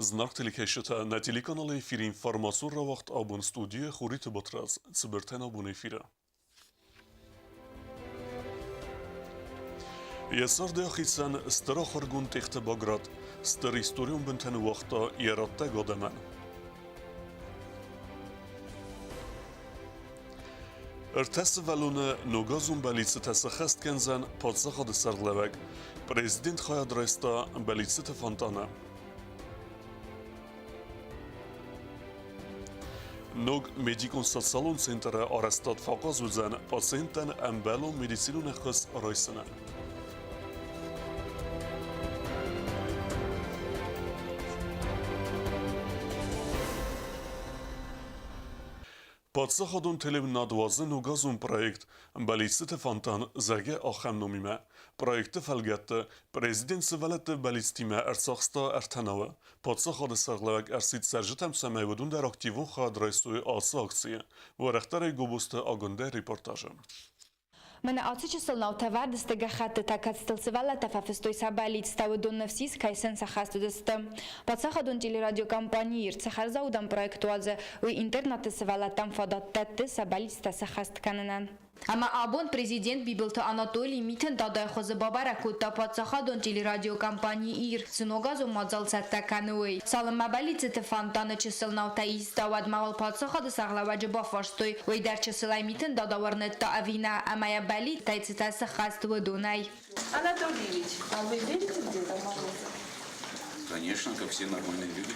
Зынаргъ телекӕсджытӕ, нӕ телеканалы эфиры информацион рауагъд абон студийы Хуриты Батрадз, цыбыртӕн абон эфиры. Йӕ царды ахицӕн стыр ахуыргонд Тъехты Баграт стыр историон бынтӕ ныууагъта йӕ раттӕг адӕмӕн. Ӕртӕ сывӕллоны ногазон бӕллиццытӕ сӕххӕст кӕндзӕн паддзахады сӕргълӕууӕг. Президент хайад райста бӕллиццыты фонтаны. Ног медикон-социалон центры арӕзтад фӕахъаз уыдзӕн пациенттӕн ӕмбӕлон медицинон ӕххуыс райсынӕн. Паддзахадон телеуынынад уадзы ногазон проект «Бӕллицты фонтан», зӕгъгӕ, ахӕм номимӕ. Проекты фӕлгӕтты президент сывӕллӕтты бӕллицтимӕ ӕрцахста ӕртӕ науы. Паддзахады сӕргълӕууӕг ӕрсидт цӕрджытӕм, цӕмӕй уыдон дӕр активон хайад райстой ацы акцийы. Уӕрӕхдӕрӕй Гобозты Агуындӕ репортажы. Мӕнӕ ацы чысыл наутӕ вӕрдысты гӕххӕттытӕ, кӕцытыл сывӕллӕттӕ фӕфыстой сӕ бӕллицтӕ, уыдон ныфс кӕй сын сӕххӕст уыдзысты. Паддзахадон телерадиокомпани Ир цы хӕрзаудӕн проект уадзы, уый интернаты сывӕллӕттӕн фадат дӕтты сӕ бӕллицтӕ сӕххӕст кӕнынӕн. Ӕмӕ абон президент Бибылты Анатолий Митын Дадайы хуызы бабӕрӕг кодта паддзахадон телерадиокомпани Ир, цы ногазон мадзал цӕттӕ кӕны, уый. Цалынмӕ бӕллиццыты фонтаны чысыл наутӕ иста, уӕдмӕ уал паддзахады сӕргълӕууӕджы бафарстой, уый дӕр чысылӕй Митын Дада уырныдта ӕви нӕ, ӕмӕ йӕ бӕллицтӕй цытӕ сыххӕст, уыдонӕй. Анатолий Ильич, а вы верите в Деда Мороза? Конечно, как все нормальные люди.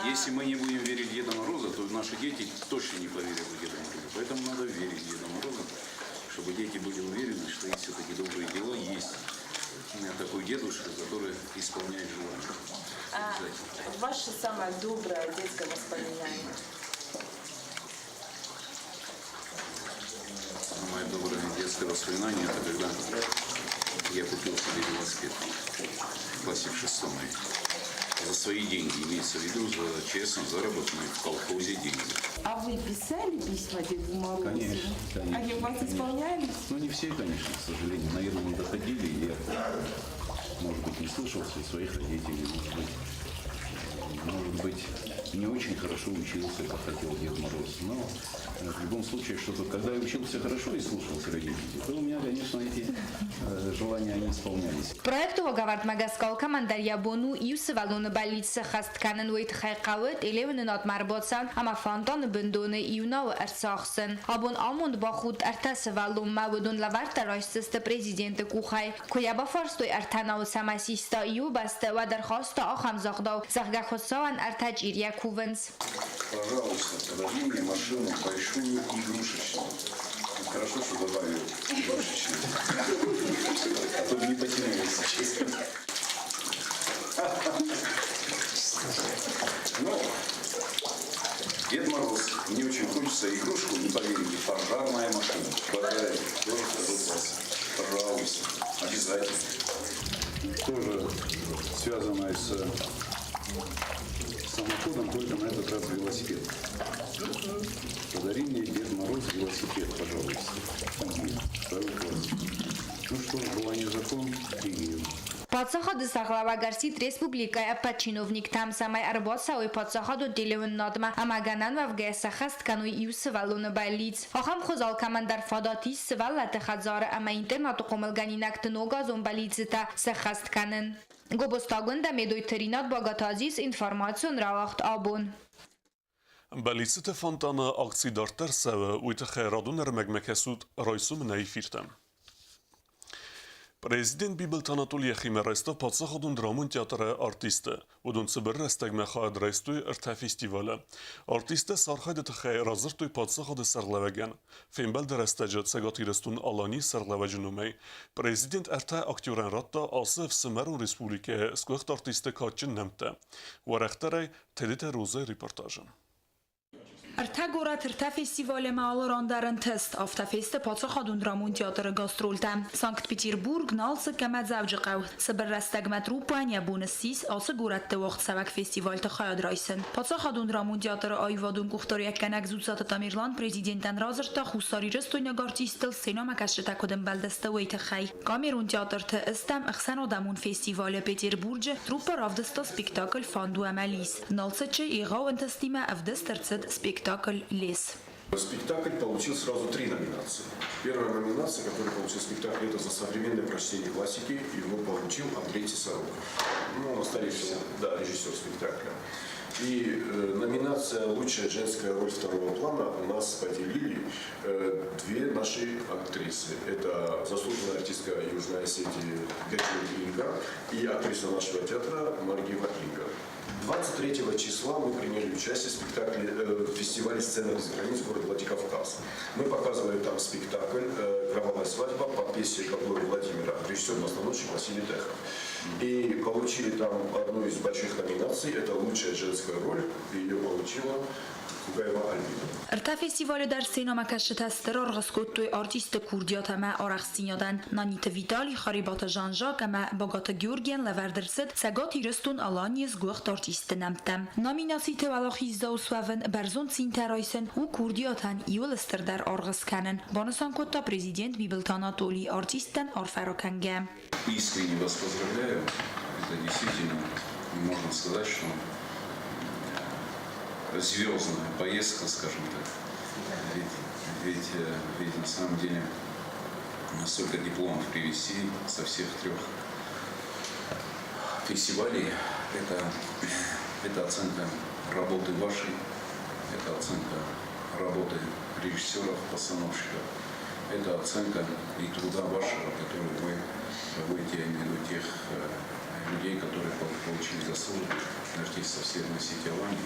Если мы не будем верить в Деда Мороза, то наши дети точно не поверят в Деда Мороза. Поэтому надо верить в Деда Мороза, чтобы дети были уверены, что есть все-таки добрые дела, есть такой дедушка, который исполняет желания. А ваше самое доброе детское воспоминание? Самое доброе детское воспоминание – это когда я купил себе велосипед в классе в шестом. За свои деньги, имеется в виду, за честно заработанные в колхозе деньги. А вы писали письма Деду Морозу? Конечно, конечно. Они у вас конечно. исполнялись? Ну, не все, конечно, к сожалению. Наверное, не доходили. и Я, может быть, не слушался своих родителей, может быть, не очень хорошо учился, как хотел Дед Мороз. Но в любом случае, что-то, когда я учился хорошо и слушался родителей, то у меня, конечно, эти желания, они исполнялись. Проекты уагӕвӕрдмӕ гӕсгӕ алкӕмӕн дӕр йӕ бон у иу сывӕллоны бӕллиц сӕххӕст кӕнын, уый тыххӕй хъӕуы телеуынынадмӕ ӕрбацӕуын ӕмӕ фонтаны бындоны иу науы ӕрцахсын. Абон амонд бахудт ӕртӕ сывӕллонмӕ, уыдон лӕвӕрттӕ райсдзысты президенты къухӕй. Куы йӕ бафарстой ӕртӕ науы цӕмӕ систа иу бӕсты, уӕд ӕрхаста ахӕм загъдау, зӕгъгӕ, Хуыцауӕн ӕртӕ чъирийӕ кувынц. Пожалуйста, подари мне машину большую игрушечную. Хорошо, что добавил игрушечную. А то бы не потянуло, если честно. Ну, Дед Мороз, мне очень хочется игрушку, не поверите, пожарная машина. Подари, тоже второй класс. Пожалуйста, обязательно. Тоже связанная с самоходом, только на этот раз велосипед. Подари мне, Дед Мороз, велосипед, пожалуйста. Второй класс. Ну что, желание закон, имею. Паддзахады сӕргълӕууӕг ӕрсидт республикӕйы ӕппӕт чиновниктӕм, цӕмӕй ӕрбацӕуой паддзахадон телеуынынадмӕ ӕмӕ гӕнӕн уӕвгӕйӕ сӕххӕст кӕной иу сывӕллоны бӕллиц. Ахӕм хуыз алкӕмӕн дӕр фадат ис сывӕллӕтты хӕдзары ӕмӕ интернаты хъомылгӕнинӕгты ногазон бӕллиццытӕ сӕххӕст кӕнын. Гобозты Агуындӕ, Медойты Ринат, Багаты Азиз, информацион рауагъд абон. Бӕллиццыты фонтаны акци дарддӕр цӕуы, уый тыххӕй радон ӕрмӕгмӕ кӕсут райсомы нӕ эфиртӕм. Президент Бибылты Анатолий йӕхимӕ райста паддзахадон драмон театры артисты. Уыдон цыбыр рӕстӕгмӕ хайад райстой ӕртӕ фестивалы. Артисттӕ сӕ архайды тыххӕй радзырдтой паддзахады сӕргълӕууӕгӕн. Фембӕлды рӕстӕджы Цӕгат Ирыстон-Аланийы сӕргълӕууӕджы номӕй президент ӕртӕ актерӕн радта ацы ӕфсымӕрон республикӕйы сгуыхт артисты кадджын нӕмттӕ. Уӕрӕхдӕрӕй Тедеты Розайы репортажы. Ӕртӕ горӕт, ӕртӕ фестивалы ӕмӕ алы ран дӕр ӕнтыст. Афтӕ фесты паддзахадон драмон театры гастролтӕ. Санкт-Петербург, Налцыкк ӕмӕ Дзӕуджыхъӕу. Цыбыр рӕстӕгмӕ труппӕйӕн йӕ бон ссис ацы горӕтты уагъдцӕуӕг фестивальты хайад райсын. Паддзахадон драмон театры аивадон къухдариуӕггӕнӕг Дзуццаты Тамерлан президентӕн радзырдта хуссарирыстойнаг артисттыл сценӕмӕкӕсджытӕ куыд ӕмбӕлдысты, уый тыххӕй. Камерон театрты стӕм ӕхсӕнадӕмон фестивалы Петербурджы труппӕ равдыста спектакль «Фанду ӕмӕ Лис». Налцыччы егъау ӕнтыстимӕ ӕвдыст ӕрцыд спектакль «Лес». Спектакль получил сразу три номинации. Первая номинация, которую получил спектакль, это за современное прочтение классики. Его получил Андрей Тесарук. Ну, настоящий, да, режиссер спектакля. И номинация «Лучшая женская роль второго плана» у нас поделили две наши актрисы. Это заслуженная артистка Южной Осетии Гачи Инга и актриса нашего театра Маргиева Инга. 23 числа мы приняли участие в спектакле, в фестивале «Сцена без границ» город Владикавказ. Мы показывали там спектакль «Кровавая свадьба» по пьесе Габлова Владимира, режиссер-постановщик Василий Техов. И получили там одну из больших номинаций, это «Лучшая женская роль», и ее получила Кугаева Альбина. Ӕртӕ фестивалы дӕр сценӕмӕкӕсджытӕ стыр аргъ скодтой артистты курдиат ӕмӕ арӕхстдзинадӕн. Наниты Витали, Харебаты Жан-Жак ӕмӕ Багаты Георгийӕн лӕвӕрд ӕрцыд Цӕгат Ирыстон-Аланийы сгуыхт артистты нӕмттӕ. Номинациты уӕлахиздзау суӕвын, бӕрзонд цинтӕ райсын у курдиатӕн иууыл стырдӕр аргъ скӕнын, банысан кодта президент Бибылты Анатоли артисттӕн арфӕ ракӕнгӕ. Искренне вас поздравляю. Это действительно, можно сказать, что звездная поездка, скажем так. Ведь на самом деле столько дипломов привезти со всех трех фестивалей, это оценка работы вашей, это оценка работы режиссеров, постановщиков, это оценка и труда вашего, который вы проводите, я имею в виду тех людей, которые получили заслуги артистов Северной Осетии Алании.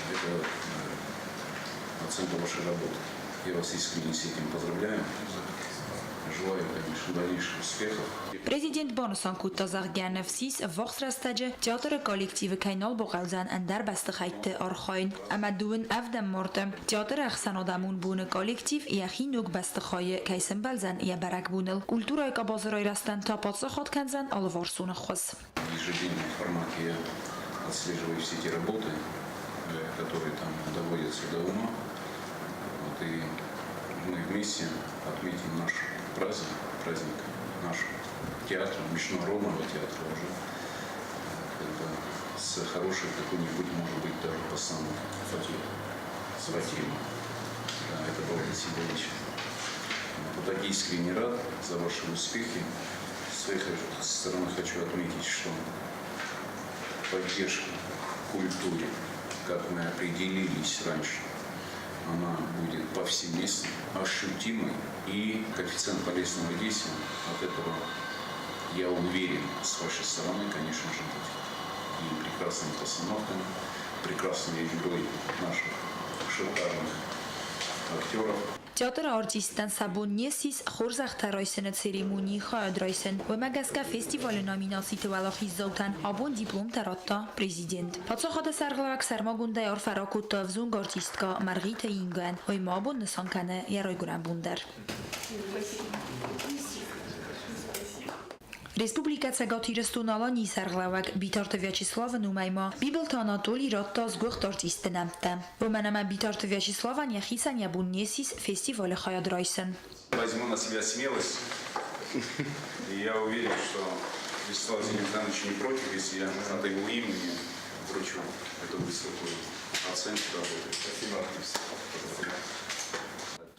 Это оценка вашей работы. Я вас искренне с этим поздравляю. Желаю, конечно, дальнейших успехов. Президент банысан кодта, зӕгъгӕ, ныфс ис, ӕввахс рӕстӕджы театры коллективы кӕй нал бахъӕудзӕн ӕндӕр бӕстыхӕйтты архайын ӕмӕ дыууын ӕвдӕм марты театры ӕхсӕнадӕмон боны коллектив йӕхи ног бӕстыхайы кӕй сӕмбӕлдзӕн йӕ бӕрӕгбоныл. Культурӕйы къабазы райрӕзтӕн та паддзахад кӕндзӕн алыварсон ӕххуыс. В ежедневном формате я отслеживаю все те работы, которые там доводятся до ума. Вот, и мы вместе отметим наш праздник, праздник нашего театра, международного театра уже, как бы с хорошей какой-нибудь, может быть, даже постановкой. Фатима. С Фатимой. Да, это было бы символично. Вот так искренне рад за ваши успехи. С своей стороны хочу отметить, что поддержка культуре, как мы определились раньше, она будет повсеместной, ощутимой, и коэффициент полезного действия от этого, я уверен, с вашей стороны, конечно же, будет. И прекрасными постановками, прекрасной игрой наших шикарных актеров. Театры артисттӕн сӕ бон не ссис хорзӕхтӕ райсыны церемонийы хайад райсын. Уымӕ гӕсгӕ фестивалы номинациты уӕлахиздзаутӕн абон дипломтӕ радта президент. Паддзахады сӕргълӕууӕг сӕрмагондӕй арфӕ ракодта ӕвзонг артисткӕ Мӕргъиты Ингӕн. Уый ма абон нысан кӕны йӕ райгуырӕн бон дӕр. Республикӕ Цӕгат Ирыстон-Аланийы сӕргълӕууӕг Битарты Вячеславы номӕй ма Бибылты Анатоли радта сгуыхт артистты нӕмттӕ. Уымӕн ӕмӕ Битарты Вячеславӕн йӕхицӕн йӕ бон не ссис фестивалы хайад райсын. Возьму на себя смелость. И я уверен, что Вячеслав Зинович не против, если я от его имени вручу эту высокую оценку работы. Спасибо. Поздравляю.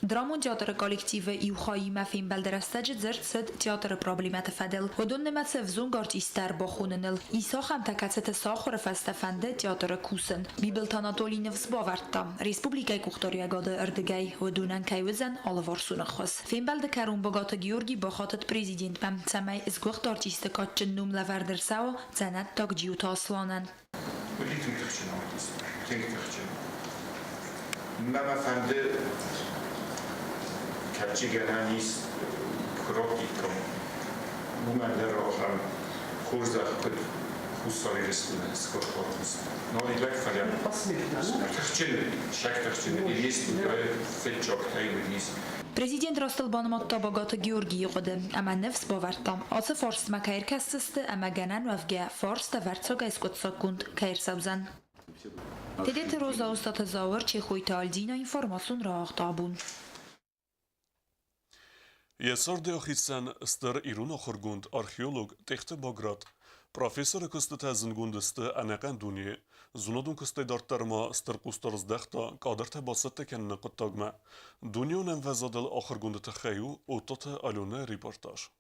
Драмон театры коллективы иу хайимӕ фембӕлды рӕстӕджы дзырд цыд театры проблемӕты фӕдыл. Уыдон нымӕцы ӕвзонг артисттӕ ӕрбахоныныл. Ис ахӕмтӕ, кӕцыты сӕ ахуыры фӕстӕ фӕнды театры кусын. Бибылты Анатоли ныфс бавӕрдта, республикӕйы къухдариуӕгады ӕрдыгӕй уыдонӕн кӕй уыдзӕн алыварсон ӕххуыс. Фембӕлды кӕрон Багаты Георги бахатыд президентмӕ, цӕмӕй сгуыхт артисты кадджын ном лӕвӕрд ӕрцӕуа дзӕнӕттаг Джиоты Асланӕн. Уыди тынг тыхджын артист, тынг тыхджын. Мӕ мӕ фӕнды кӕд гӕнӕн ис куы раттиккам уымӕн дӕр ахӕм хорзӕх, куыд Хуссар Ирыстоны сгуыхт артист. Нал legfeljebb тыхджын, сӕг тыхджын уыдис, фыццӕгтӕй уыдис. Президент растыл банымадта Багаты Георгийы хъуыды ӕмӕ ныфс бавӕрдта, ацы фарстмӕ кӕй ӕркӕсдзысты ӕмӕ гӕнӕн уӕвгӕ фарст ӕвӕрццагӕй скъуыддзаггонд кӕй ӕрцӕудзӕн. Тедеты Роза, Остъаты Зауыр, Чехойты Альдина, информацион рауагъд Абон. Йӕ царды ахицӕн стыр ирон ахуыргонд, археолог Тъехты Баграт. Профессоры куыстытӕ зындгонд сты ӕнӕхъӕн дунейы. Зонадон куыстӕй дарддӕр ма стыр хъусдард здӕхта кадртӕ бацӕттӕ кӕныны хъуыддагмӕ. Дунеон ӕмвӕзадыл ахуыргонды тыххӕй у Оттоты Аленӕ репортаж.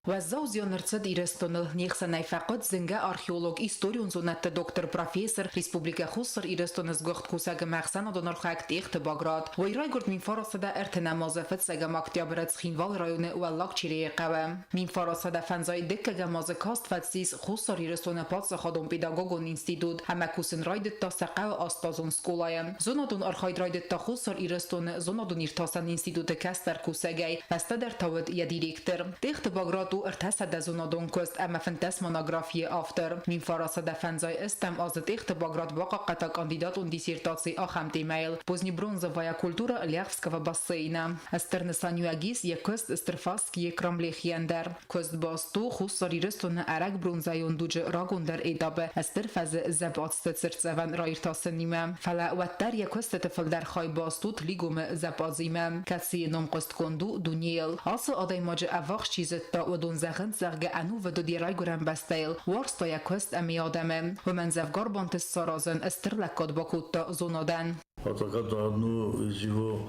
Уӕззау зиан ӕрцыд Ирыстоныл. Не хсӕнӕй фӕхъуыд зынгӕ археолог, историон зонӕдты доктор, профессор, Республикӕ Хуссар Ирыстоны сгуыхт кусӕг ӕмӕ ӕхсӕнадон архайӕг Тъехты Баграт. Уый райгуырд 1930 азы фыццӕгӕм октябры Цхинвалы районы Уӕллаг Черейы хъӕуы. 1905 дыккӕгӕм азы каст фӕцис Хуссар Ирыстоны паддзахадон педагогон институт ӕмӕ кусын райдыдта сӕ хъӕуы астазон скъолайы. Зонадон архайд райдыдта Хуссар Ирыстоны зонадон-иртасӕн институты кӕстӕр кусӕгӕй, фӕстӕдӕр та уыд йӕ директор. Тъехты Баграт у ӕртӕсӕдӕ зонадон куыст ӕмӕ 15 монографийы автор. 1905 ӕстӕм азы Тъехты Баграт бахъахъхъӕдта кандидатон диссертаци ахӕм темӕйыл «Позднебронзовая культура Ляховского бассейна». Стыр нысаниуӕг ис йӕ куыст Стырфаскийы кромлехийӕн дӕр. Куыст баст у Хуссар Ирыстоны ӕрӕгбронзӕйон дуджы рагондӕр этапы Стыр фӕзы зӕппадзты цыртдзӕвӕн раиртасынимӕ. Фӕлӕ уӕддӕр йӕ куыстыты фылдӕр хай баст у Тлигомы зӕппадзимӕ, кӕцыйы ном хъуыстгонд у дунейыл. Ацы адӕймаджы ӕввахс чи зыдта, уыдон зӕгъынц, зӕгъгӕ, ӕнувыд уыд йӕ райгуырӕн бӕстӕйыл, уарзта йӕ куыст ӕмӕ йӕ адӕмы. Уымӕн дзӕвгар бантыст саразын, стыр лӕггад бакодта зонадӕн. Это когда одно из его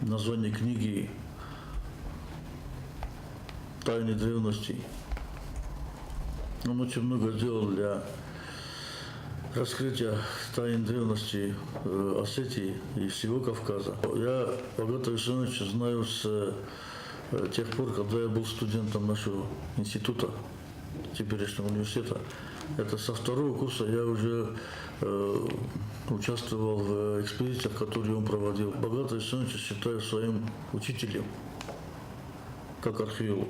названий книги «Тайны древностей». Он очень много сделал для раскрытия тайн древности Осетии и всего Кавказа. Я Баграта Виссарионовича знаю с тех пор, когда я был студентом нашего института, теперешнего университета. Это со второго курса я уже участвовал в экспедициях, которые он проводил. Баграта Виссарионовича считаю своим учителем, как археолог.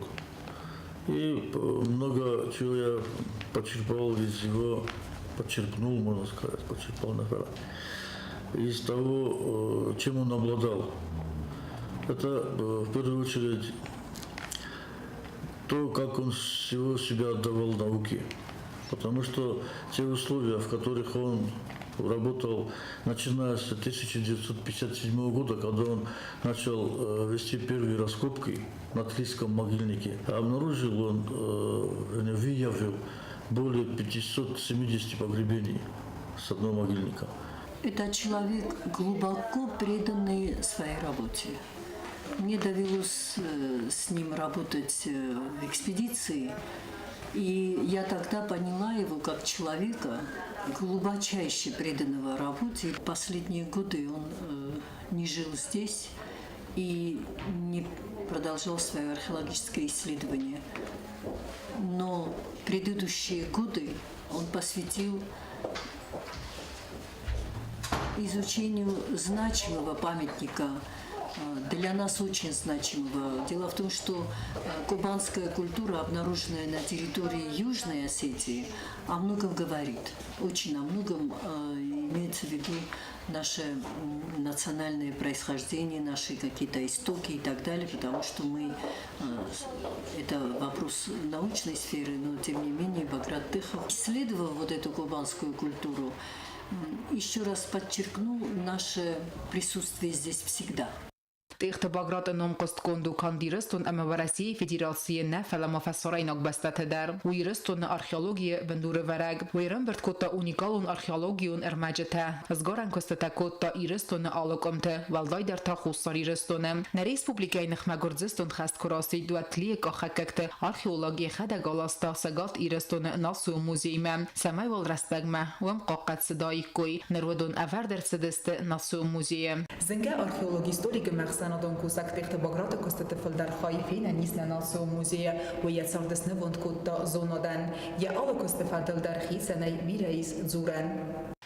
И много чего я почерпал из его, почерпнул, можно сказать, почерпал, наверное, из того, чем он обладал. Это, в первую очередь, то, как он всего себя отдавал науке. Потому что те условия, в которых он работал, начиная с 1957 года, когда он начал вести первые раскопки на Тлийском могильнике, обнаружил он, выявил более 570 погребений с одного могильника. Это человек, глубоко преданный своей работе. Мне довелось с ним работать в экспедиции, и я тогда поняла его как человека, глубочайше преданного работе. Последние годы он не жил здесь и не продолжал свое археологическое исследование. Но предыдущие годы он посвятил изучению значимого памятника, для нас очень значимого. Дело в том, что кубанская культура, обнаруженная на территории Южной Осетии, о многом говорит. Очень о многом, имеется в виду наше национальное происхождение, наши какие-то истоки и так далее, потому что мы, это вопрос научной сферы, но тем не менее Баграт Техов исследовал вот эту кубанскую культуру, еще раз подчеркнул наше присутствие здесь всегда. Тъехты Баграты ном хъуыстгонд у канд Ирыстон ӕмӕ Уӕрӕсейы Федерацийы нӕ, фӕлӕ ма фӕсарӕйнаг бӕстӕты дӕр. У Ирыстоны археологийы бындурӕвӕрӕг. Уый ӕрӕмбырд кодта уникалон археологион ӕрмӕджытӕ. Сгарӕн куыстытӕ кодта Ирыстоны алы къуымты, уӕлдайдӕр та Хуссар Ирыстоны. Нӕ республикӕйы ныхмӕ Гуырдзыстон хӕст куы рацыд, уӕд Тлийы къахӕггӕгты археолог йӕхӕдӕг аласта Цӕгат Ирыстоны Национ музеймӕ, цӕмӕй уал рӕстӕгмӕ уым хъахъхъӕд цыдаиккой. Ныр уыдон ӕвӕрд ӕрцыдысты Национ музейы. Зынгӕ археолог-историк ӕмӕ ӕхсӕнадон кусӕг Тъехты Баграты куыстыты фылдӕр хай фенӕн ис нӕ национ музейы. Уый йӕ цард снывонд кодта зонадӕн. Йӕ алы куысты фӕдыл дӕр хицӕнӕй бирӕ ис дзурӕн.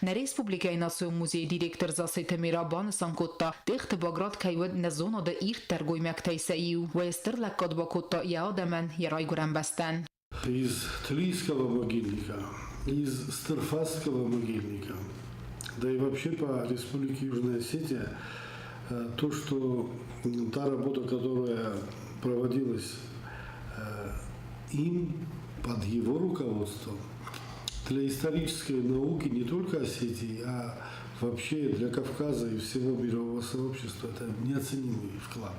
Нӕ республикӕйы Национ музейы директор Зассеты Мера банысан кодта, Тъехты Баграт кӕй уыд нӕ зонады ирддӕр гоймӕгтӕй сӕ иу. Уый стыр лӕггад бакодта йӕ адӕмӕн, йӕ райгуырӕн бӕстӕн. Из Тлийского могильника, из Стерфасского могильника, да и вообще по Республике Южная Осетия, то, что та работа, которая проводилась им под его руководством, для исторической науки не только Осетии, а вообще для Кавказа и всего мирового сообщества это неоценимый вклад.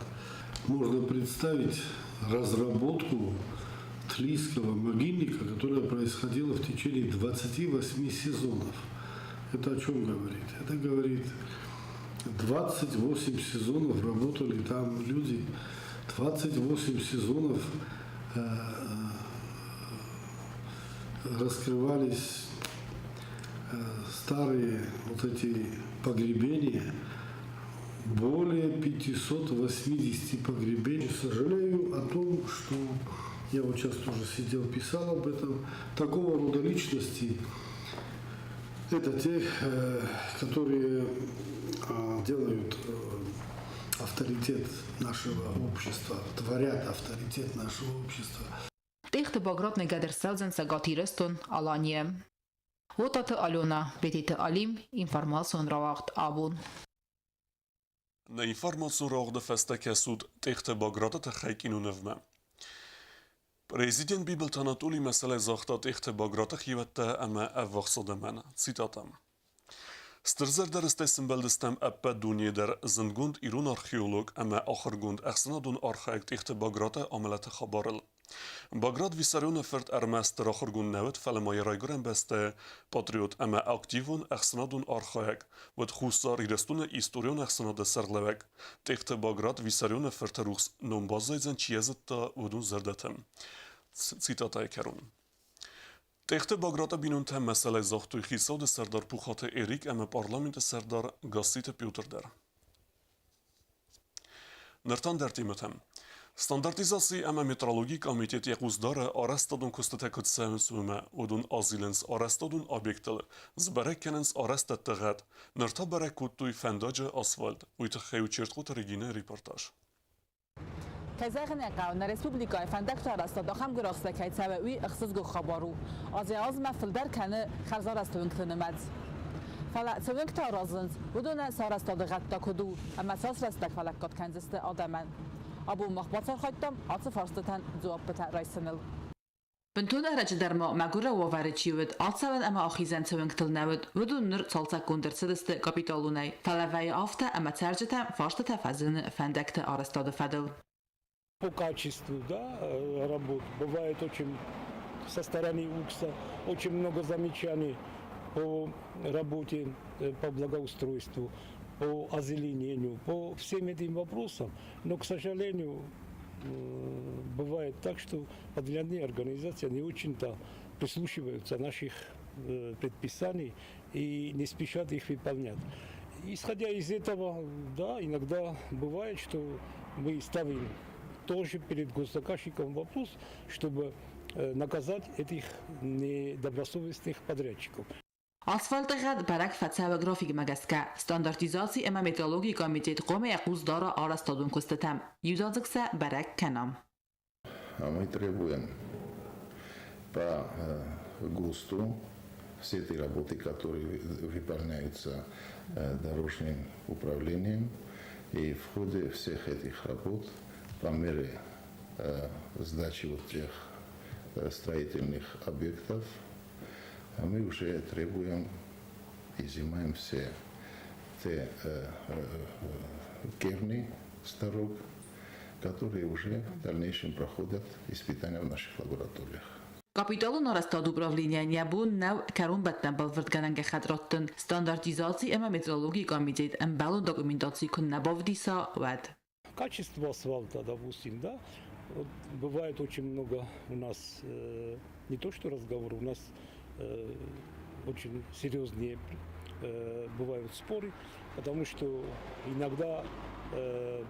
Можно представить разработку Тлийского могильника, которая происходила в течение 28 сезонов. Это о чем говорит? Это говорит, 28 сезонов работали там люди, 28 сезонов раскрывались старые вот эти погребения, более 580 погребений. Сожалею о том, что я вот сейчас тоже сидел, писал об этом. Такого рода личности – это те, которые делают авторитет нашего общества, творят авторитет нашего общества. Тъехты Баграт ныгӕд ӕрцӕудзӕн Цӕгат Ирыстон, Аланийы. Отаты Алена, Бететы Алим, информацион рауагъд Абон. Нӕ информацион рауагъды фӕстӕ кӕсут Тъехты Баграты тыххӕй кинонывмӕ. Президент Бибылты Анатолий мӕсӕлӕй загъта Тъехты Баграты хиуӕттӕ ӕмӕ ӕввахс адӕмӕн. Цитата. Стыр зӕрдӕрыстӕй сымбӕлдыстӕм ӕппӕт дунейы дӕр зындгонд ирон археолог ӕмӕ ахуыргонд ӕхсӕнадон архайӕг Тъехты Баграты амӕлӕты хабарыл. Баграт Виссарионы фырт ӕрмӕстдӕр ахуыргонд нӕ уыд, фӕлӕ ма йӕ райгуырӕн бӕстӕйы патриот ӕмӕ активон ӕхсӕнадон архайӕг, уыд Хуссар Ирыстоны историон ӕхсӕнады сӕргълӕууӕг. Тъехты Баграт Виссарионы фырты рухс ном баззайдзӕн, чи йӕ зыдта, уыдон зӕрдӕты. Цитатӕйы кӕрон. Тъехты Баграты бинонтӕ мӕсӕлӕй загътой хицауады сӕрдар Пухаты Эрик ӕмӕ парламенты сӕрдар Гасситы Петр дӕр. Ныр та ӕндӕр темӕтӕм. Стандартизаци ӕмӕ метрологийы комитет йӕ хъус дары, арӕзтадон куыстытӕ куыд цӕуынц, уымӕ. Уыдон азилынц арӕзтадон объекттыл, сбӕрӕг кӕнынц арӕзтӕдты гъӕд. Ныр та бӕрӕг кодтой фӕндаджы асфальт. Уый тыххӕй у Чертхъоты Регинӕйы репортаж. Кӕй зӕгъын ӕй хъӕуы, нӕ республикӕйы фӕндӕгты арӕзтад ахӕм гуырахстӕй кӕй цӕуы, уый ӕхсызгон хабар у. Азӕй-азмӕ фылдӕр кӕны хӕрзарӕзт уынгты нымӕц. Фӕлӕ цы уынгтӕ аразынц, уыдонӕн сӕ арӕзтады гъӕд та куыд у ӕмӕ цас рӕстӕг фӕлӕггад кӕндзысты адӕмӕн? Абон мах бацархайдтам ацы фарстытӕн дзуаппытӕ райсыныл. Бынтон ӕрӕджы дӕр ма мӕгуырау уавӕры чи уыд, ацӕуӕн ӕмӕ ахизӕн цы уынгтыл нӕ уыд, уыдон ныр цалцӕггонд ӕрцыдысты капиталонӕй. Фӕлӕ вӕййы афтӕ, ӕмӕ цӕрджытӕм фарстытӕ фӕзыны фӕндӕгты арӕзтады фӕдыл. По качеству, да, работ бывает очень со стороны УКСа очень много замечаний по работе, по благоустройству, по озеленению, по всем этим вопросам. Но, к сожалению, бывает так, что подрядные организации не очень-то прислушиваются наших предписаний и не спешат их выполнять. Исходя из этого, да, иногда бывает, что мы ставим тоже перед госзаказчиком вопрос, чтобы наказать этих недобросовестных подрядчиков. Асфальты гъӕд бӕрӕг фӕцӕуы графикмӕ гӕсгӕ. Стандартизаци ӕмӕ метрологийы комитет хъуамӕ йӕ хъус дара арӕзтадон куыстытӕм. Иудадзыг сӕ бӕрӕг кӕна. А мы требуем по ГОСТу все эти работы, которые выполняются дорожным управлением. И в ходе всех этих работ, по мере сдачи вот тех строительных объектов, мы уже требуем, изымаем все те керны с дорог, которые уже в дальнейшем проходят испытания в наших лабораториях. Капиталон арӕзтады управленийӕн йӕ бон нӕу кӕронбӕттӕн бӕлвырдгӕнӕн гӕххӕтт раттын, стандартизаци ӕмӕ метрологийы комитет ӕмбӕлон документаци куы нӕ бавдиса, уӕд. Качество асфальта, допустим, да, вот бывает очень много у нас, не то что разговоров, у нас очень серьезные бывают споры, потому что иногда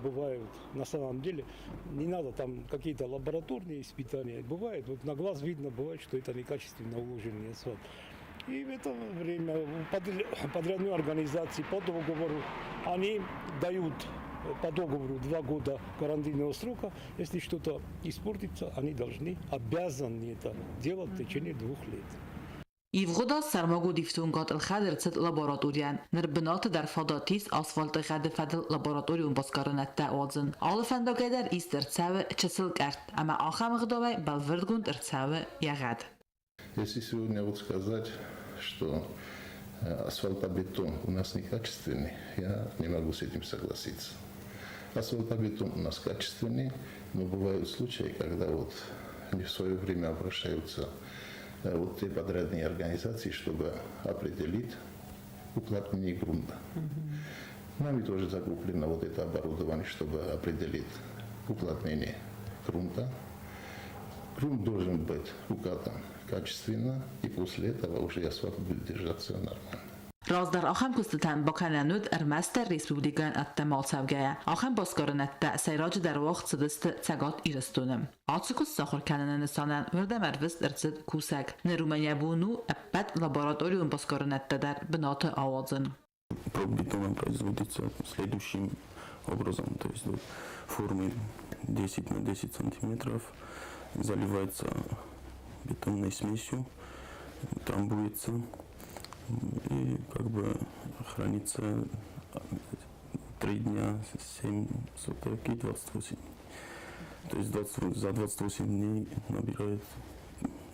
бывают, на самом деле, не надо там какие-то лабораторные испытания, бывает, вот на глаз видно, бывает, что это некачественно уложенный асфальт. И в это время подрядной организации по договору они дают По договору 2 года гарантийного срока. Если что-то испортится, они должны, обязаны это делать в течение 2 лет. Ивгъуыд аз сӕрмагонд ифтонгад ӕлхӕд ӕрцыд лабораторийӕн. Ныр бынаты дӕр фадат ис асфальты гъӕды фӕдыл лабораторион басгарынӕдтӕ уадзын. Алы фӕндагӕй дӕр ист ӕрцӕуы чысыл къӕртт ӕмӕ ахӕм ӕгъдауӕй бӕлвырдгонд ӕрцӕуы йӕ гъӕд. Если сегодня вот сказать, что асфальтобетон у нас некачественный, я не могу с этим согласиться. Асфальтобетон у нас качественный, но бывают случаи, когда вот не в свое время обращаются вот те подрядные организации, чтобы определить уплотнение грунта. Нами тоже закуплено вот это оборудование, чтобы определить уплотнение грунта. Грунт должен быть укатан качественно, и после этого уже асфальт будет держаться нормально. Раздӕр ахӕм куыстытӕн бакӕнӕн уыд ӕрмӕстдӕр республикӕйӕн ӕддӕмӕ ацӕугӕйӕ. Ахӕм басгарынӕдтӕ сӕйраджыдӕр уагъд цыдысты Цӕгат Ирыстоны. Ацы куыст сахуыр кӕныны нысанӕн уырдӕм ӕрвыст ӕрцыд кусӕг. Ныр уымӕн йӕ бон у ӕппӕт лабораторион басгарынӕдтӕ дӕр бынаты ауадзын. Проба бетона производится следующим образом. То есть вот формы 10 на 10 сантиметров заливается бетонной смесью, трамбуется и как бы хранится 3 дня, 7 суток и 28. То есть 20, за 28 дней набирает,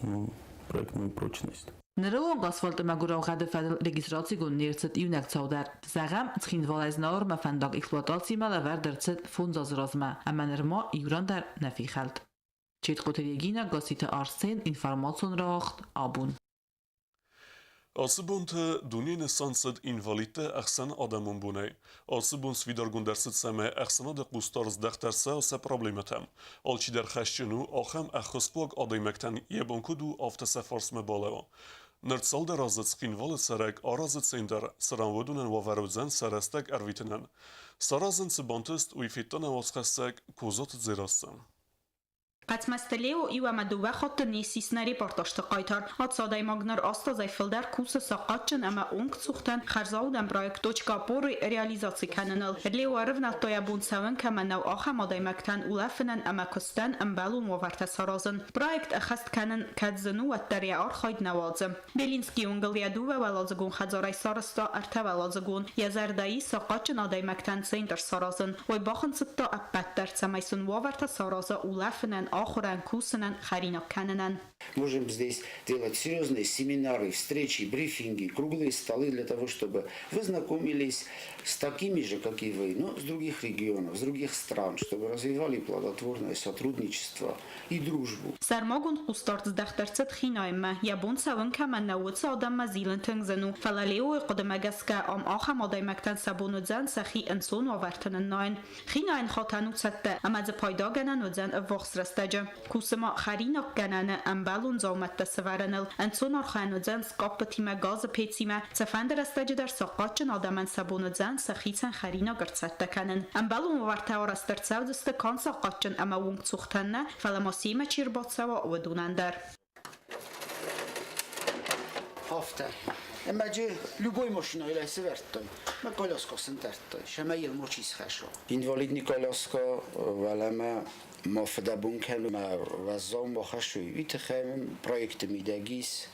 ну, проектную прочность. Ныры онг асфальты мӕгуырау гъӕды фӕдыл регистрацигонд не рцыд иунӕг цау дӕр. Зӕгъӕм, Цхинвалӕй Знауырмӕ фӕндаг эксплуатацимӕ лӕвӕрд ӕрцыд 5 азы размӕ, ӕмӕ нырма иу ран дӕр нӕ фехӕлд. Четхъоты Регина, Гасситы Арсен, информацион рауагъд Абон. Ацы бонты дунейы нысан цыд инвалидты ӕхсӕнадӕмон бонӕй. Ацы бон сфидаргонд ӕрцыд, цӕмӕй ӕхсӕнады хъусдард здӕхт ӕрцӕуа сӕ проблемӕтӕм. Алчидӕр хӕсджын у, ахӕм ӕххуысхъуаг адӕймӕгтӕн йӕ бон куыд у, афтӕ сӕ фарсмӕ балӕууа. Ныр цалдӕр азы Цхинвалы цӕрӕг аразы центр, цыран уыдонӕн уавӕр уыдзӕн сӕ рӕстӕг ӕрвитынӕн. Саразын цы бантыст, уый федта нӕ уацхӕссӕг Козаты Дзерассӕ. Хъӕцмӕзты Лео иу ӕмӕ дыууӕ хатты не ссис нӕ репортажты хъайтар. Ацы адӕймаг ныр 8 азӕй фылдӕр кусы сахъатджын ӕмӕ онгцухтӕн хӕрзаудӕн проект «Точка опоры» реализаци кӕныныл. Лео ӕрывнӕлдта, йӕ бон цӕуын кӕмӕн нӕу, ахӕм адӕймӕгтӕн улӕфынӕн ӕмӕ куыстӕн ӕмбӕлон уавӕртӕ саразын. Проект ӕххӕст кӕнын кӕд зын у, уӕддӕр йӕ архайд нӕ уадзы. Белинскийы уынгыл йӕ дыууӕуӕладзыгон хӕдзарӕй сарӕзта ӕртӕуӕладзыгон. Йӕ зӕрдӕйы сахъатджын адӕймӕгтӕн центр саразын. Уый бахынцыдта ӕппӕт дӕр, цӕмӕй сын уавӕртӕ сараза улӕфынӕн, ахуырӕн, кусынӕн, хӕринаг кӕнынӕн. Можем здесь делать серьезные семинары, встречи, брифинги, круглые столы для того, чтобы вы знакомились с такими же, как и вы, но с других регионов, с других стран, чтобы развивали плодотворное сотрудничество и дружбу. Сӕрмагонд хъусдард здӕхт ӕрцыд хинайынмӕ. Йӕ бон цӕуын кӕмӕн нӕу, уыцы адӕммӕ зилын тынг зын у. Фӕлӕ Леойы хъуыдымӕ гӕсгӕ, ам ахӕм адӕймӕгтӕн сӕ бон уыдзӕн сӕхи ӕнцон уавӕрты ныннайын. Хинайӕн хатӕн у цӕттӕ, ӕмӕ дзы пайдагӕнӕн уыдзӕн ӕввахс рӕстӕджы. Кусы ма хӕринаггӕнӕны ӕмбӕлон дзаумӕттӕ сӕвӕрыныл. Ӕнцон архайӕн уыдзӕн скъаппытимӕ, газы пецимӕ. Цыфӕнды рӕстӕджы дӕр сахъатджын адӕмӕн сӕ бон уыдзӕн сӕхицӕн хӕринаг ӕрцӕттӕ кӕнын. Ӕмбӕлон уавӕртӕ арӕзт ӕрцӕудзысты канд сахъатджын ӕмӕ онгцухтӕн нӕ, фӕлӕ ма семӕ чи ӕрбацӕуа, уыдонӕн дӕр. Афтӕ. Ӕмӕ джы любой машинӕйыл ӕй сӕвӕрдтой, мӕ коляска сын дардтой, сӕмӕ йыл мочи схӕсса. Инвалидный коляска уӕлӕмӕ ма фыдӕбон кӕны, мӕ уӕззау ма хӕссой. Уый тыххӕй проекты мидӕг ис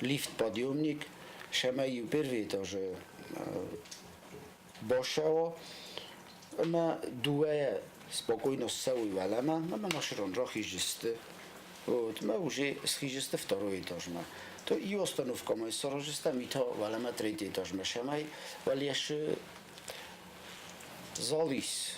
лифт-подъемник, сӕмӕ иу первый этажы бацӕуа ӕмӕ дыууӕйӕ спокойно ссӕуой уӕлӕмӕ ӕмӕ машинон рахиздзысты. Вот, мӕ уже схизысты второй этажмӕ. То иу остановкӕмӕ сараздзыстӕм, и та уӕлӕмӕ третий этажмӕ сӕмӕй уӕлӕсы зал ис,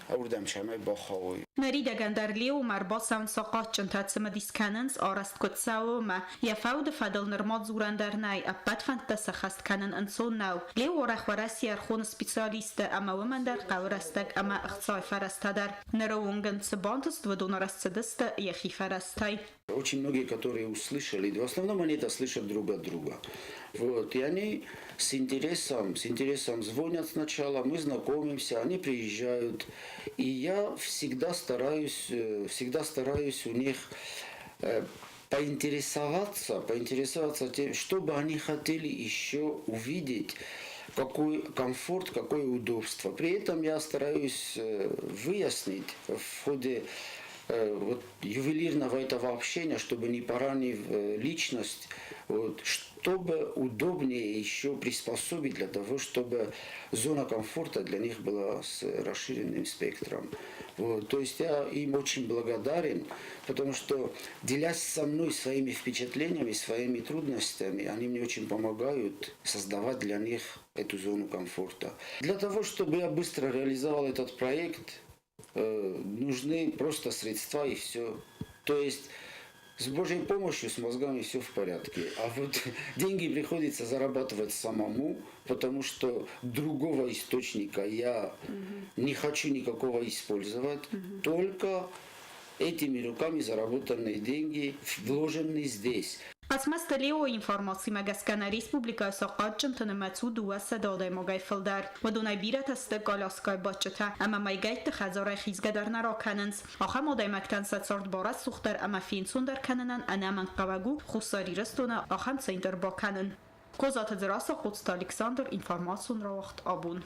ӕвырдӕм сӕмӕй бахауой. Ныридӕгӕн дӕр Леомӕ ӕрбацӕуынц сахъатджынтӕ, цымыдис кӕнынц, арӕзт куыд цӕуы, уымӕ. Йӕ фӕуды фӕдыл нырма дзурӕн дӕр нӕй, ӕппӕт фӕндтӕ сӕххӕст кӕнын ӕнцон нӕу. Лео арӕх Уӕрӕсейы ӕрхоны специалистты ӕмӕ уымӕн дӕр хъӕуы рӕстӕг ӕмӕ ӕхцайы фӕрӕзтӕ дӕр. Ныры онг ын цы бантыст, уыдон арӕзт цыдысты йӕхи фӕрӕзтӕй. Очень многие, которые услышали, в основном они это слышат друг от друга. Вот, и они с интересом звонят сначала, мы знакомимся, они приезжают. И я всегда стараюсь у них поинтересоваться тем, что бы они хотели еще увидеть. Какой комфорт, какое удобство. При этом я стараюсь выяснить в ходе вот, ювелирного этого общения, чтобы не поранив личность, вот, чтобы удобнее еще приспособить для того, чтобы зона комфорта для них была с расширенным спектром. Вот, то есть я им очень благодарен, потому что, делясь со мной своими впечатлениями, своими трудностями, они мне очень помогают создавать для них эту зону комфорта. Для того, чтобы я быстро реализовал этот проект, нужны просто средства и все. То есть с Божьей помощью, с мозгами все в порядке. А вот деньги приходится зарабатывать самому, потому что другого источника я не хочу никакого использовать. Только этими руками заработанные деньги вложены здесь. Хъӕцмӕзты Леойы информацимӕ гӕсгӕ нӕ республикӕйы сахъатджынты нымӕц у 200 адӕймагӕй фылдӕр. Уыдонӕй бирӕтӕ сты коляскӕйы бадджытӕ ӕмӕ мӕйгӕйтты хӕдзарӕй хизгӕ дӕр нӕ ракӕнынц. Ахӕм адӕймӕгтӕн сӕ цард барӕсугъддӕр ӕмӕ фенцондӕр кӕнынӕн ӕнӕмӕнгхъӕуӕг у Хуссар Ирыстоны ахӕм центр бакӕнын. Козаты Дзерассӕ, Хъоцыты Александр, информацион рауагъд Абон.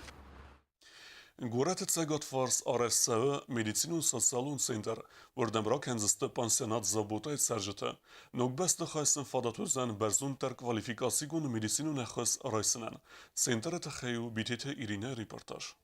Горӕты цӕгатварс арӕзт цӕуы медицинон-социалон центр, уырдӕм ракӕндзысты пансионат Забота-йы цӕрджыты. Ног бӕстыхай сын фадат уыдзӕн бӕрзонддӕр квалификацигонд медицинон ӕххуыс райсынӕн. Центры тыххӕй у Битеты Иринӕйы репортаж.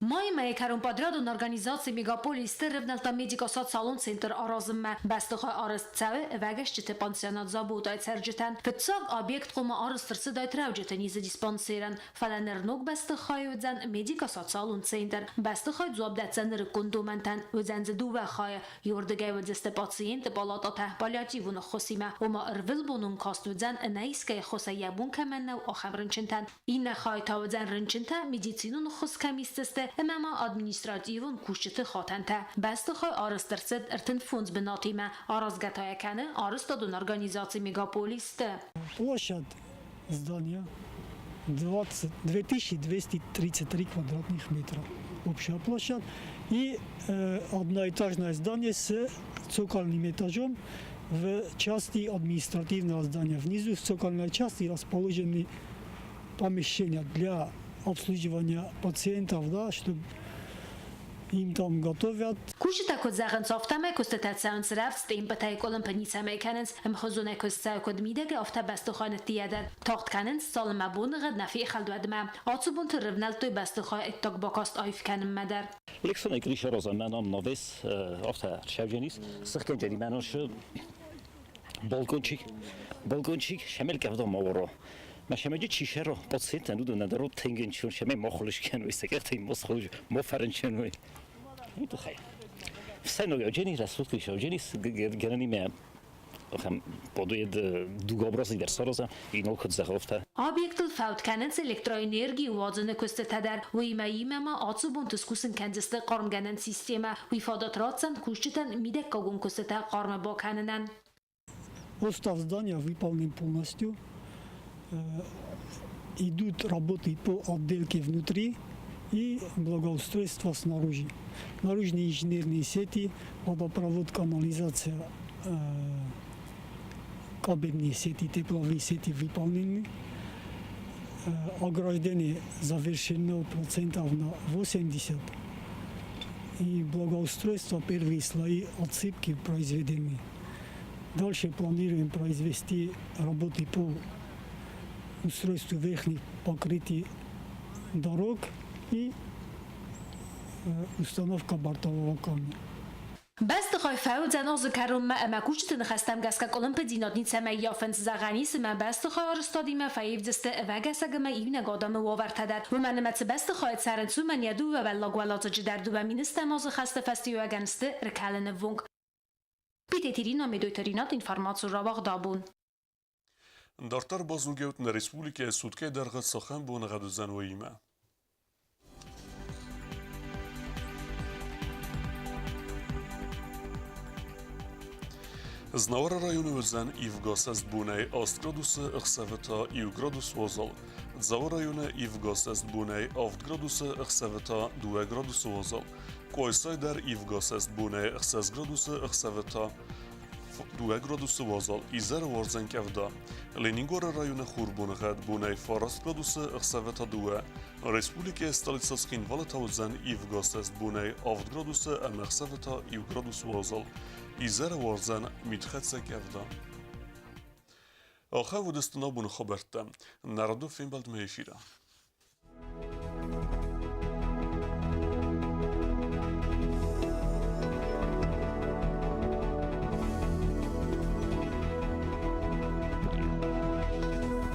Майы мӕйы кӕрон подрядон организаци Мегаполис-ты рывнӕлдта медико-социалон центр аразынмӕ. Бӕстыхай арӕзт цӕуы ӕвӕгӕсджыты пансионат Забота-йы цӕрджытӕн. Фыццаг объект хъуамӕ арӕзт ӕрцыдаид рӕуджыты низы диспансерӕн. Фӕлӕ ныр ног бӕстыхайы уыдзӕн медико-социалон центр. Бӕстыхай дзуапп дӕтдзӕн нырыккон домӕнтӕн. Уыдзӕн дзы дыууӕ хайы. Иуырдыгӕй уыдзысты пациенты палататӕ паллиативон ӕххуысимӕ, ома ӕрвылбонон каст уыдзӕн ӕнӕ искӕй ӕххуысӕй йӕ бон кӕмӕн нӕу, ахӕм рынчынтӕн. Иннӕ хай та уыдзӕн рынчынтӕ медицинон ӕххуыс кӕм исдзысты ӕмӕ ма административон кусджыты хатӕнтӕ. Бӕстыхай арӕзт ӕрцыд 35 бынатимӕ. Аразгӕ та йӕ кӕны арӕзтадон организаци Мегаполис-ты. Площадь здания 20, 2233 квадратных метров. Общая площадь. И одноэтажное здание с цокольным этажом в части административного здания. Внизу в цокольной части расположены помещения для обслуживания пациентов, да, чтобы им там готовят. Кусджытӕ куыд зӕгъынц, афтӕмӕй куыстытӕ цӕуынц рӕвдз, темпытӕй къуылымпы ницӕмӕй кӕнынц, ӕмхуызонӕй куыст цӕуы куыд мидӕгӕй, афтӕ бӕстыхай ныттийӕ дӕр. Тагъд кӕнынц, цалынмӕ боныгъӕд нӕ фехӕлд, уӕдмӕ. Ацы бонты рывнӕлдтой бӕстыхай ӕддаг бакаст аив кӕнынмӕ дӕр. Лексон Гриша Роза мӕнӕн навес афтӕ шӕвдженис сыхгӕнджери мӕнӕн шы балкончик балкончик шемел кавдо маворо ма шемеджи чишеро пациент нуду надаро тенгенчун шеме мохлиш кенуй секехти мосхуж мофаренченуй ито хай все но евгений расуд киш евгений герани ме ахӕм подуед дугобразы дӕр сараза и ног хыдзӕгъӕвтӕ. Объектыл фӕуд кӕнынц электроэнерги уадзыны куыстытӕ дӕр. Уыимӕ иумӕ ма ацы бонты скусын кӕндзысты хъармгӕнӕн системӕ. Уый фадат ратдзӕн кусджытӕн мидӕггагон куыстытӕ хъармы бакӕнынӕн. Остов здания выполнен полностью. Идут работы по отделке внутри и благоустройство снаружи. Наружные инженерные сети, водопровод, канализация, кабельные сети, тепловые сети выполнены. Ограждение завершено процентов на 80. И благоустройство, первые слои отсыпки произведены. Дальше планируем произвести работы по устройству верхних покрытий дорог и установка бортового камня. Бӕстыхай фӕуыдзӕн азы кӕронмӕ ӕмӕ кусджыты ныхӕстӕм гӕсгӕ къуылымпыдзинад ницӕмӕй ййафынц. Зӕгъӕн ис, ӕмӕ бӕстыхай арӕзтадимӕ фӕивдзысты ӕвӕгӕсӕг ӕмӕ иунӕг адӕмы уавӕртӕ дӕр. Уымӕн ӕмӕ цы бӕстыхайы цӕрынц, уымӕн йӕ дыууӕ уӕллаг уӕладзыджы дӕр 2010-ӕм азы хӕсты фӕстиуӕгӕн сты ркӕлыны ввонг. Битеты Ирина, Медойты Ринат, информацион рауагъд Абон. Дарддӕр базонгӕут нӕ республикӕйы суткӕйы дӕргъы цахӕм боныгъӕд уыдзӕн, уыимӕ. Знауыры районы уыдзӕн ивгӕ цӕстбонӕй 8 градусы, ӕхсӕвы та 1 градус уазал. Дзауы районы ивгӕ цӕстбонӕй 7 градусы, ӕхсӕвы та 2 градусы уазал. Къуайсайы дӕр ивгӕ цӕстбонӕй 6 градусы, ӕхсӕвы та 2 градусы уазал, изӕры уардзӕн къӕвда. Ленингоры районы хурбоныгъӕд бонӕй 9 градусы, ӕхсӕвы та 2. Республикӕйы столицӕ Цхинвалы та уыдзӕн ивгӕ бонӕй 7 градусы ӕмӕ ӕхсӕвы та 1 градус уазал. Изӕры уардзӕн митхӕццӕ къӕвда. Ахӕм уыдысты нӕ боны хабӕрттӕ. Нӕ радон фембӕлдмӕ эфиры.